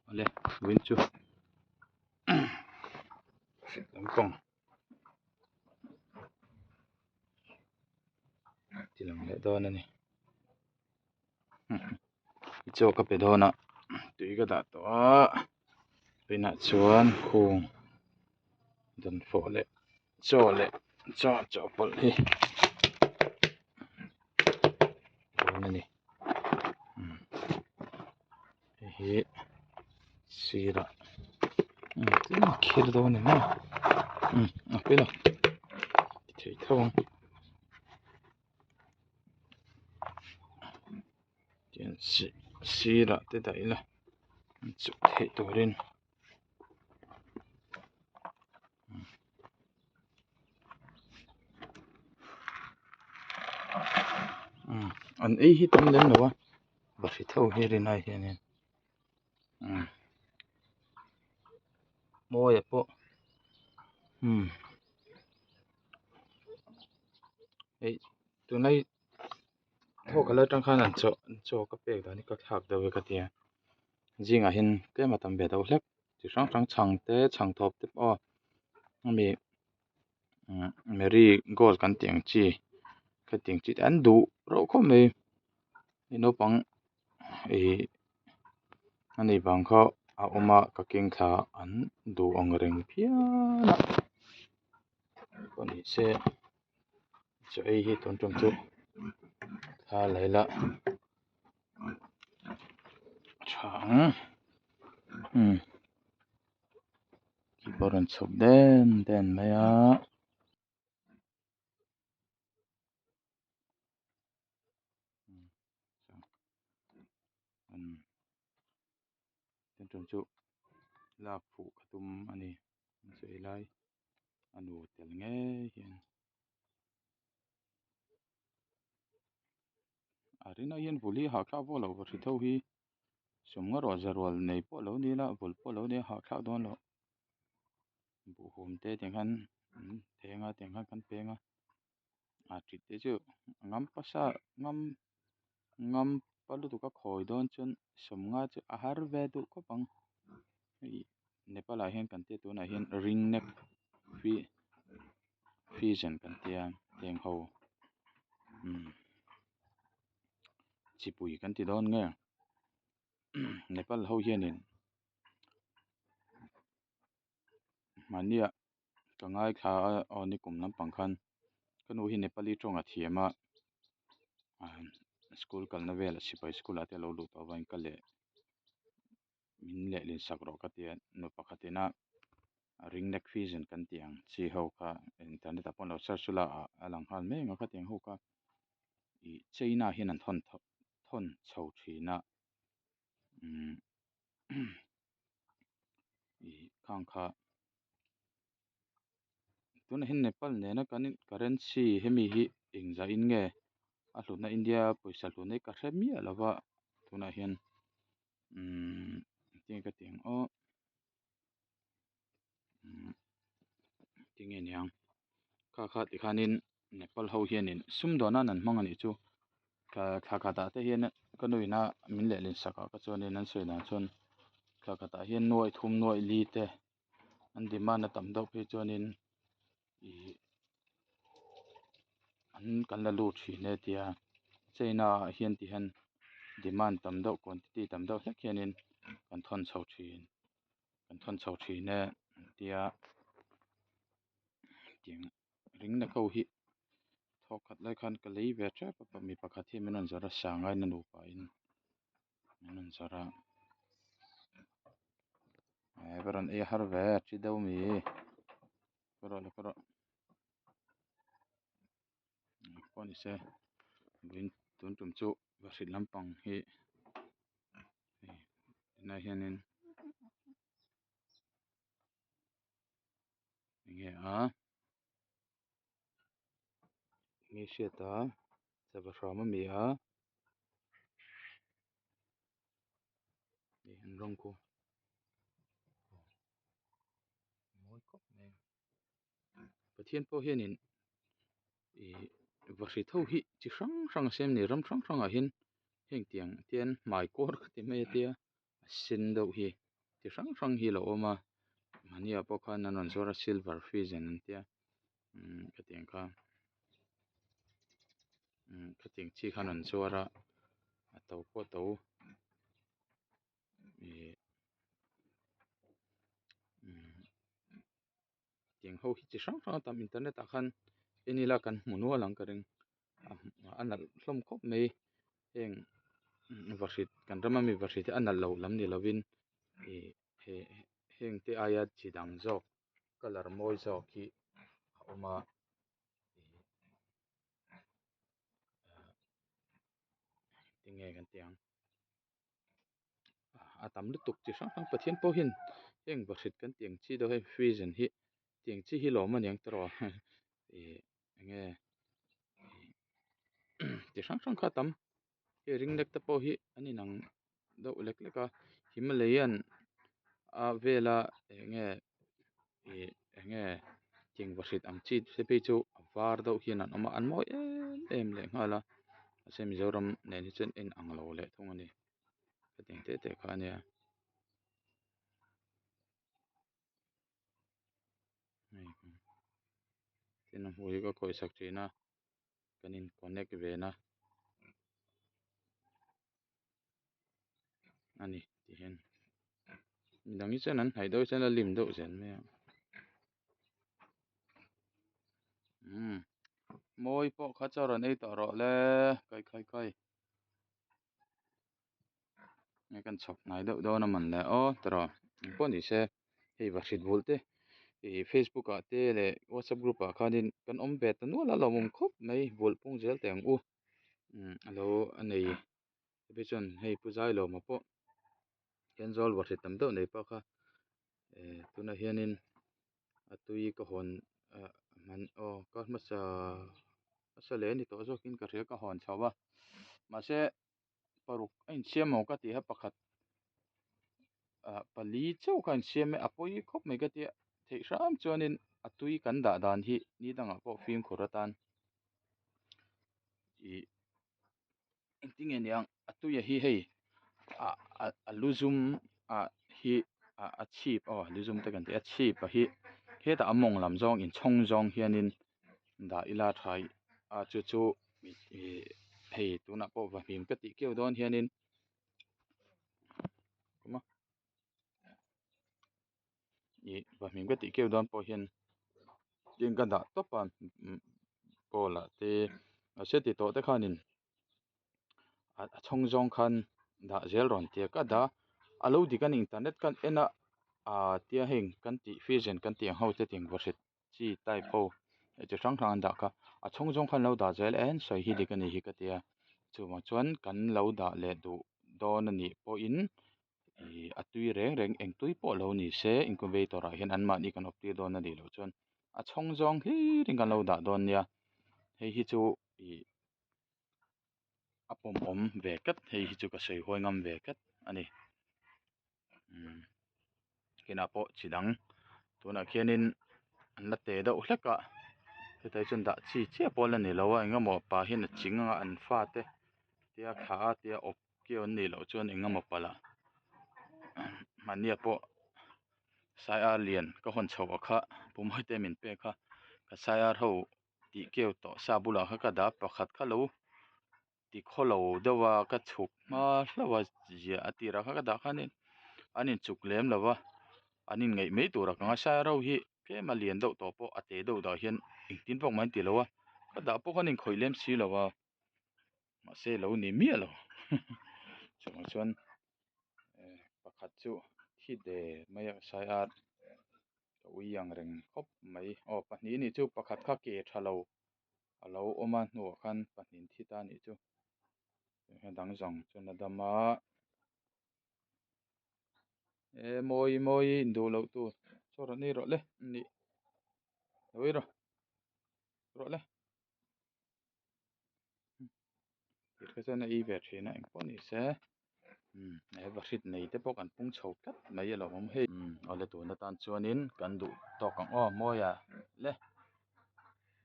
Awle vawiin chu hrilh lampang ti lang leh dawn a ni chaw ka pe dawn a tui ka dah tawh a tunah chuan khung dawnfawh leh chaw leh chaw chawhpawlh hi dawn a ni. Hei hi sirah tlem a khir dawn a ni maw a pawi lo ti thei tho ang tian sirah te dah ila an chuk theih turin. An ei hi tam lem lo a bahri tho hi rinai hianin umm mawi ah pawh umm hei tunlai thawk a la tang khan an chaw an chaw ka pek dan hi ka thlak deuh e ka tia zingah hian tlem a tam ve deuh hlek chi hrang hrang chhang te chhang thawp te pawh hemi umm marigold kan tih ang chi khatiang chi te an duh reuh khawp mai hei naupang ihh a nih vang kha a awm a ka keng thla an duh ang reng phian a pawh ni se chaw ei hi tun tum chu thla la ila a tha ang umm khi pawh a rawn chhuk den den mai a. Tun tum chu lak fuh ka tum a ni chaw ei lai a nu tel ngei hian. A rinah hian vul hi hahthlak vak loh va hri tho hi sawmnga ruah za rual nei pawh lo ni ila vul pawh lo ni a hahthlak dawn loh buhhum te tiang khan an theng a tiang khan kan peng a a tit te chu ngam pasa ngam ngam pa lutuk a khawi dawn chuan sawmnga chu a har ve duh khawp ang hei Nepal ah hian kan tia tunah hian ring neck fission kan tia heng ho umm chipui kan ti dawn nge Nepal ho hianin mahnia ka ngaithla a aw nikum lampang khan ka nu hi Nepali tawng a thiam a school kalna velah sipai school ah te alo luh tawh avangin ka leh. Min lehlin sak rawh ka tia nu pakhat ina ring neck fission kan tih ang chi ho kha internet ah pawh an lo search ula a lang nghal mai ang a khatiang ho kha ih China hian an thawn thawn chho thin a umm ih khang kha tunah hian Nepal nena kan currency hemi hi engzah in nge a hlutna India pawisa hlutna hi ka hre miah lo va tunah hian. Umm tinge ka tih ang aw umm tinge niang kha kha tikhanin Nepal ho hianin sumdawn nan an hmang a nih chu thla thla khatah te hian ka nu ina min lehlin sak ah kha chuanin an sawi dan chuan thla khatah hian nuai thum nuai li te an demand a tam deuh phei chuanin ih an kan la lut thin e tia china ah hian ti hian demand tam deuh quantity tam deuh hlek hianin kan thawn chho thin kan thawn chho thin e tia tiang ring na ho hi thawk khat lai khan ka lei ve tep a mi pakhat hi min rawn zawrh a sangai na nupa in min rawn zawrh a eh va rawn ei har ve a thi deuh mi ka rawh le ka rawh pawh ni se vawiin tun tum chu va hrilh lampang hi hei tunah hianin enge a enge hriat a sava hram a mi a hei an rawng khu mawi khawp mai Pathian pawh hianin ih vahrit ho hi chi hrang hrang a siam a ni ram hrang hrangah hian heng tiang te hian hmai kawr ka ti mai a tia. A sen deuh hi chi hrang hrang hi a lo awm a mahni ah pawh khan an rawn zuar a silver fizen an tia umm khatiang kha umm khatiang chi khan an zuar a a to pawh a to ihh umm tiang ho hi chi hrang hrang a tam internet ah khan en ila kan hmu nual ang ka ring a nalh hlawm khawp mai heng vahrit kan rama mi vahrit hi a nalh loh lam ni lovin ih he heng te aia chi dang zawk colour mawi zawk hi a awm a. Tinge kan tih ang a tam lutuk chi hrang hrang Pathian pawh hian heng vahrit kan tih ang chi deuh hei freezen hi tiang chi hi lawm aniang tawh ih enge chi hrang hrang kha a tam hei ring lek te pawh hi an inang deuh lek lek a Himalayan a vela enge ih enge tiang vahrit ang chi te phei chu a var deuh hian an awm a an mawi em em leh nghal a mahse Mizoram nen hi chuan a inang lo leh thung a ni hetiang te te kha a nia. Tin a hmui hi ka khawih sak thin a kan in connect ve na a ni tih hian midang hi chuan an hnaih deuh chuan a lim deuh zel mai a umm mawi pawh kha chaw rawn ei tawh rawh le kai kai kai. Nge kan chhawp hnai deuh dawn a man le aw tawh engpawh ni se hei vahrit bul te ih facebook ah te leh whatsapp group ah khanin kan awm ve ta nual a lawmawm khawp mai vulh pung zel teh ang u umm a lo a nei te phei chuan hei pu Zailawma pawh Thenzawl vahrit tam deuh nei pawh kha eh tunah hianin a tui ka hawn ah hman aw ka hmasa hmasa leh a ni tawh zawkin ka hria ka hawn chho a mahse. Paruk a insiam maw ka ti a pakhat ah pali chauh kha a insiam a a pawi khawp mai ka tia theih hram chuanin a tui kan dah dan hi ni dangah pawh fimkhur atan ih engtin nge niang a tuia hi hei ah a lu zum ah hi ah a chhip aw lu zum te kan tih a chhip a hi hetah a mawng lam zawng inchhawng zawng hianin dah ila tha a chu chu ih hei tunah pawh vahmim ka tih keuh dawn hianin ih vahmim ka tih keuh dawn pawh hian tin ka dah tawp a bowl ah te mahse ti tawh te khanin a chhawng zawng khan dah zel rawn tia ka dah a lo dik a ni internet khan en a ah tia heng kan tih freezen kan tih ang ho te tiang vahrit. Chi type ho hei chi hrang hrang an dah kha a chhawng zawng khan lo dah zel en sawi hi dik a ni hi ka tia chuvang chuan kan lo dah leh duh dawn a nih pawhin ih a tui reng reng eng tui pawh lo ni se incubator ah hian anmahni kan awp tir dawn a nih loh chuan a chhawng zawng hlir in kan lo dah dawn nia hei hi chu ih a pawmawm ve tlat hei hi chu ka sawi huai ngam ve tlat a ni umm kinah pawh chi dang tunah khianin an la te deuh hlek a hetah hi chuan dah chi chiah pawh la ni lo a eng emaw pa hian a ching anga an fate tia thla a tia awp keu an nih loh chuan eng emaw palh ah mahnia pawh sai ar lian ka hawn chhoh ah kha pu Mawite min pek a ka sai ar ho tih keu tawh sa bulah kha ka dah a pakhat kha lo ti khawlo deuh a ka chhuk hma hlauh a zia a tirah kha ka dah khanin an inchuk lem lo va an inngeih mai tur a ka ngai sai ro hi tlem a lian deuh tawh pawh a te deuh dah hian engtin vak mai an ti lo a ka dah pawh khan inkhawih lem si lo a mahse lo ni miah lo chuvang chuan eh pakhat chu thi der mai a sai a ka ui ang reng khawp mai aw pahnih a nih chu pakhat kha ke tha lo. A lo awm a hnuah khan pahnih thi ta anih chu dang zawng chuan a dam a e mawi mawi induh loh tur chaw rawn ei rawh le nih lo ei rawh rawh le tih kha chuan a ei ve thin a engpawh ni se umm he vahrit nei te pawh kan pung chho tlat mai a lo awm hei umm awle tun atan chuanin kan duh tawk ang aw mawi ah le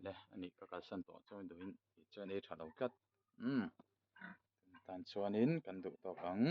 le ani ka kalsan tawh chuan duhin tih chuan ei tha lo tlat umm tan chuanin kan duh tawk ang.